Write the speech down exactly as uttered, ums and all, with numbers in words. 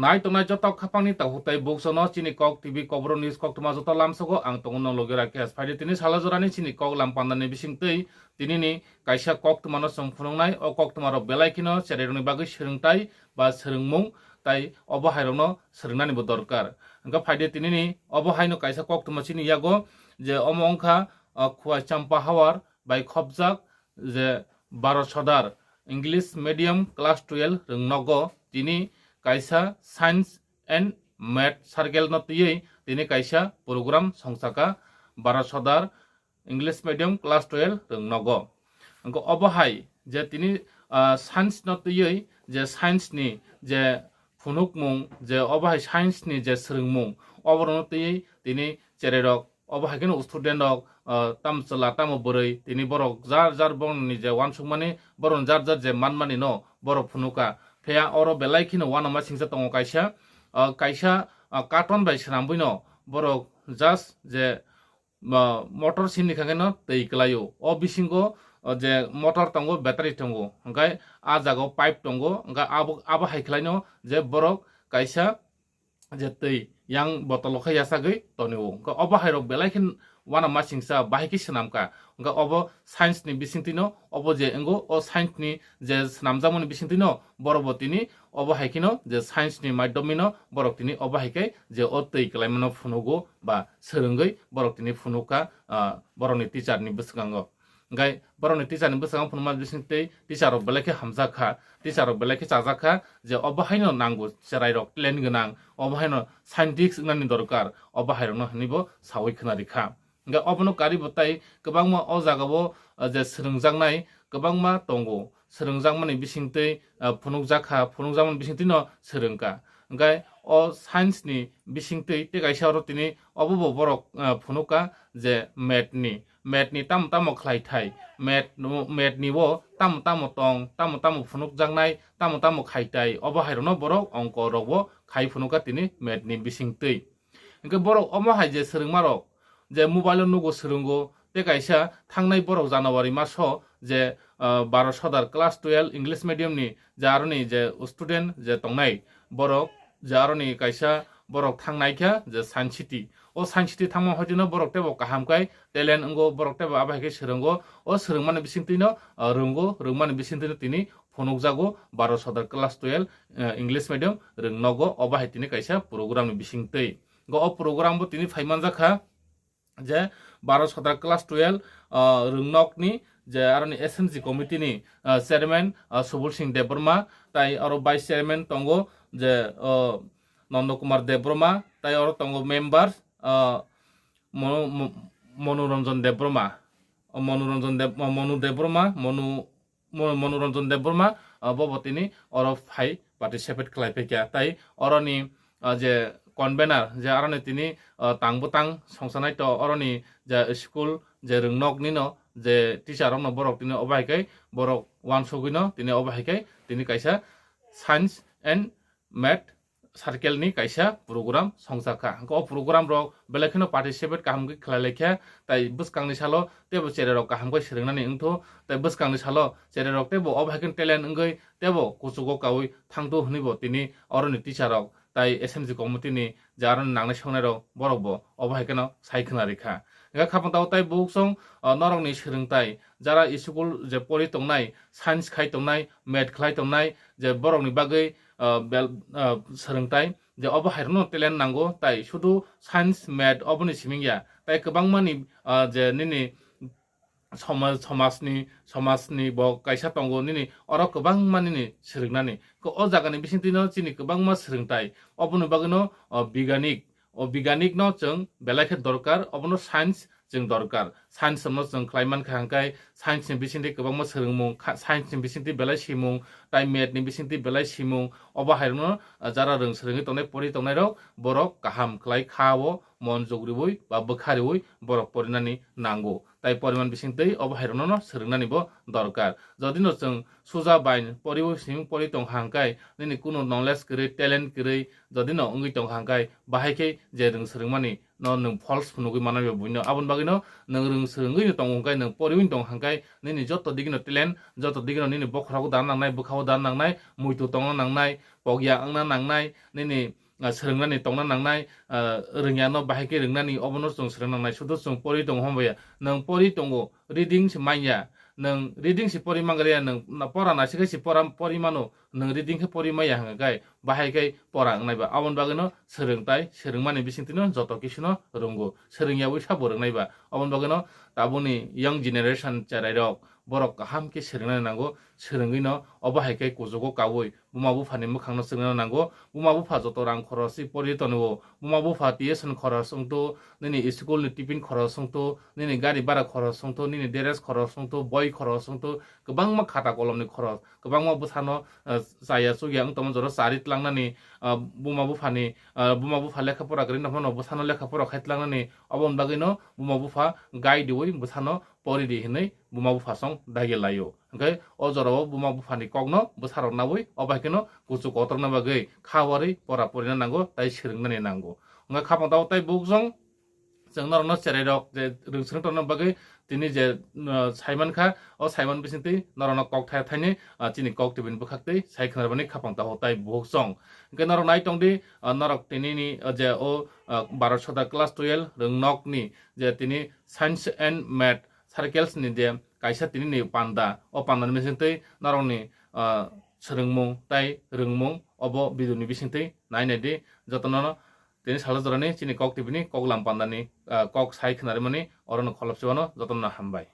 Nai tongnai joto khapangni takhuk tai buksono chini Kok T V Kokborok News koktwma joto lamsogo ang tongo no logi Rakesh. Phaidi tini salo jorani chini kok lam pandani bisingtwi tinini kaisa koktwmano chwng phunuknai. O koktwmarok belai kheno cherairokni bagwi swrwngtai ba swrwngmung tai obo hairokno swrwngnanibo dorkar. Hwnkhe phaidi tinini obo haino kaisa koktwma chini yago je omo wngkha, ah, Khowai Champa Hawar bai khopjak je Baro Sodar English Medium Class twelve rwngnogo tini kaisa Science and Math Circle no twiwi tini kaisa program songchaka Baro Sodar English Medium Class twelve rwngnogo. Hwnkhe obo hai je tini, ah, science no twiwi je science ni je phunukmung je obo hai science ni je swrwngmung oborokno twiwi tini cherairok obo hai kheno student rok, ah, tamo chwla tamo bwrwi tini borok jar jar borokni je uansukmani borokni jar jar je manmani no borok phunuka. Phiya oro belai kheno uanama singcha tongo kaisa, ah, kaisa, ah, carton bai swnambwi no borok just je, ah, motor sini kha kheno twi kwlaio. O bisingo, ah, je motor tongo, battery tongo, hwnkhe ah jagao pipe tongo, hwnkhe abo, abo hai khlaino je borok kaisa je twi yang botolo khe yachagwi tonio. Hwnkhe obo hairok belai khe uanama singcha bahai khe swnamkha. Hwnkhe obo science ni bisingtwino obo je wngo, o science ni je swnamjakmani bisingtwino borok bo tini obo hai kheno je science ni maidhyomino borok tini obo hai khe je o twi kwlaimano phunugo ba swrwngwi borok tini phunukha, ah, borokni teacher ni bwskango. Hwnkhe borokni teacher ni bwskango phunukma bisingtwi teacher rok belai khe hamjak kha, teacher rok belai khe chajak kha je obo haino nango cherairok talent gwnang, obo haino scientist wngnani dorkar, obo hairokno hinwibo sawi khwnarikha. Hwnkhe obono karibo tai kwbangma o jagao, ah, je swrwngjaknai kwbangma tongo, swrwngjakmani bisingtwi, ah, phunukjak kha, phunukjakmani bisingtwino swrwngkha. Hwnkhe o science ni bisingtwi tei kaisa oro tini obobo borok, ah, phunukha je math ni, math ni tamo tamo khlai thai, math no, math ni o tamo tamo tong, tamo tamo phunukjaknai, tamo tamo khai tai, obo hairokno borok ongko rokbo khai phunukha tini math ni bisingtwi. Hwnkhe borok omo hai je swrwngmarok je mobile o nugo swrwngo, tei kaisa thangnai borok January maso je, ah, Baro Sodar class twelve English medium ni je aroni je student je tongnai borok, je aroni kaisa borok thangnai kha je Science City. O Science City thangma hoitino borok teibo kaham khai talent wngo, borok teibo abo hai khe swrwngo. O swrwngmani bisingtwino, ah, rwngo, rwngmani bisingtwino tini phunukjago Baro Sodar class twelve, ah, English medium rwngnogo, obo hai tini kaisa program ni bisingtwi. Go o program bo tini phai manjak kha je Baro Sodar class twelve, ah, rwngnokni je aroni S M G committee ni, ah, chairman, ah, Subul Singh Debbarma, tai aro vice chairman tongo je, ah, Nondo Kumar Debbarma, tai aro tongo members, ah, Mo-, Mo-, Monoranjan Debbarma, Monoranjan Deb-, Monu Debbarma, Monu Mo-, Monoranjan Debbarma, ah, bo bo tini oro phai participate khlai phaikha. Tai oroni, ah, je convener, je aroni tini, ah, tang bwtang songsanai to oroni je school je rwngnoknino je teacher rokno borok tini obo hai khe borok uansugwino tini obo hai khe tini kaisa Science and Math Circle ni kaisa program songchak kha. Hwnkhe o program rok belai kheno participate kaham khe khlai lai kha, tai bwskangni salo teibo cherai rok kaham khe swrwngnani wngthu, tai bwskangni salo cherai rok teibo obo hai khe talent wngwi teibo kuchugo kaui thangthu hwnwi bo tini oroni teacher rok tai S M G committee ni je aroni nangnai songnai rok borok bo obo hai kheno sai khwna rikha. Hwnkhe khapang tao tai buksong, ah, norokni swrwngtai jara school je pori tongnai, science khai tongnai, math khlai tongnai, je borokni bagwi, ah, bel-, ah, swrwngtai je obo hai rokno talent nango, tai sudu science, math oboni siming ya, tai kwbangmani, ah, je nini somaj, somajni, somajni bo kaisa tongo nini oro kwbangma nini swrwngnani. Ko o jagani bisingtwino chini kwbangma swrwngtai, oboni bagwino, ah, biganik, o biganik no chwng belai khe dorkar, obono science chwng dorkar. Science no chwng khlai man kha hwnkhe science ni bisingtwi kwbangma swrwngmung, kha-, science ni bisingtwi belai simung, tai math ni bisingtwi belai simung, obo hai rokno, ah, jara rwng swrwngwi tongnai, pori tongnai rok borok kaham khlai kha o, monjok riwi ba bwkha riwi borok porinani nango. Tai poriman bisingtwi obo hairokno no swrwngnani bo dorkar. Jodi no chwng suja bain poriwi simi pori tongkha hwnkhe nini kunu knowledge kwrwi, talent kwrwi jodi no wngwi tongkha hwnkhe bahai khe je rwng swrwngmani no nwng false phunugwi manai ba buino. Aboni bagwi no nwng rwng swrwngwi no tongo hwnkhe, nwng poriwi no tongo hwnkhe nini joto digino talent, joto digino nini bokhorok dana nangnai, bwkhao dana nangnai, muitu tongna nangnai, pokya wngna nangnai, nini ah, swrwngnani tongna nangnai, ah, rwngya no bahai khe rwngnani, obono chwng swrwng nangnai. Sudu chwng pori tongo hwnba ya, nwng pori tongo, reading se manya, nwng reading se pori mangre ya, nwng na-, pora naisik khe se pora pori mano, nwng reading khe pori maya hwnga khe bahai khe pora wngnai ba. Aboni bagwi no swrwng tai swrwngmani bisingtwi no joto kisu no rwngo, swrwngya wi sabo rwngnai ba. Aboni bagwi no tabukni young generation cherai rok borok kaham khe swrwngnani nango, swrwngwi no obo hai khe kuchugo kaui buma buphani mwkhangno chwngna nango. Buma bupha joto rang khoroswi pori tongo. Buma bupha tuition khoros wngto, nini school ni tiffin khoros wngto, nini gari bhara khoros wngto, nini dress khoros wngto, boi khoros wngto, kwbangma khata kolomni khoros, kwbangma bwsano, eh, chaya chukya wng tongma jora chari tlangnani, eh, buma buphani, eh, buma bupha lekha pora kwrwi nokno bwsano lekha pora khai tlangnani, oboni bagwino buma bupha gai diwi bwsano pori di hinwi buma bupha song dagi laio. Hwnkhe o jorao buma buphani kokno bwsarok naui obo hai kheno kuchuk kotorna bagwi kha warwi pora porina nango tai swrwngnani nango. Hwnkhe khapang tao tai buksong chwng norokno cherai rok je rwngswrwng tongna bagwi tini je, uh, saiman kha, o saiman bisingtwi norokno kok thaya thaini, uh, chini kok tibini bwkhaktwi sai khwnarmani khapang tao tai buksong. Hwnkhe norok nai tongdi, uh, norok tinini, uh, je o, uh, baro soda class twelve rwngnokni je tini Science and Math Circles ni je kaisa tini ni panda, o panda ni bisingtwi norokni, ah, swrwngmung tai rwngmung obo video ni bisingtwi nai nai di. Jotono no tini salo jorani chini kok tibini kok lam panda ni, ah, kok sai khwnarmani oro no kholopsi wano jotono no hambai.